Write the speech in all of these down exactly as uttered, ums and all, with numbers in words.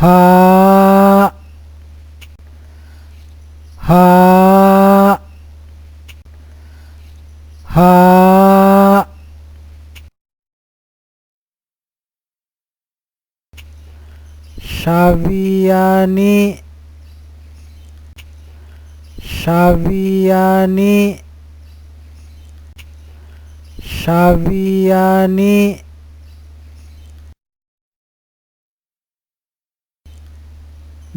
ހާ، ހާ، ހާ. ޝަވިޔަނި، ޝަވިޔަނި، ޝަވިޔަނި.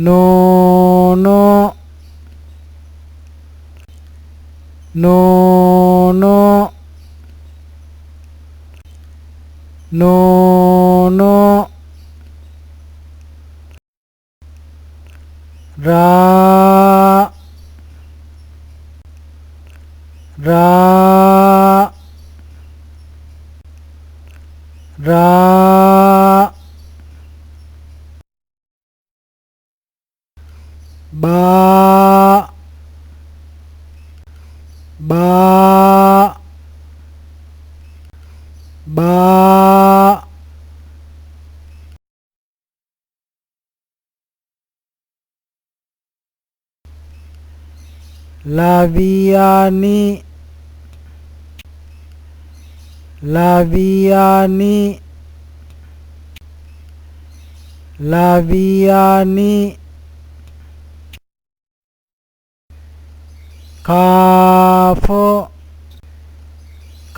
ނޫނު، ނޫނު، ނޫނު. ރާ، ރާ، ރާ. ބާ، ބާ، ބާ. ޅަވިޔަނި، ޅަވިޔަނި، ޅަވިޔަނި. ކާފު،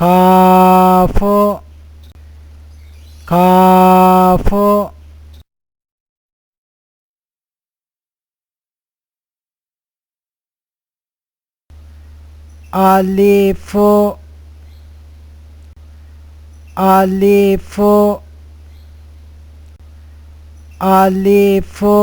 ކާފު، ކާފު. އަލިފު، އަލިފު، އަލިފު.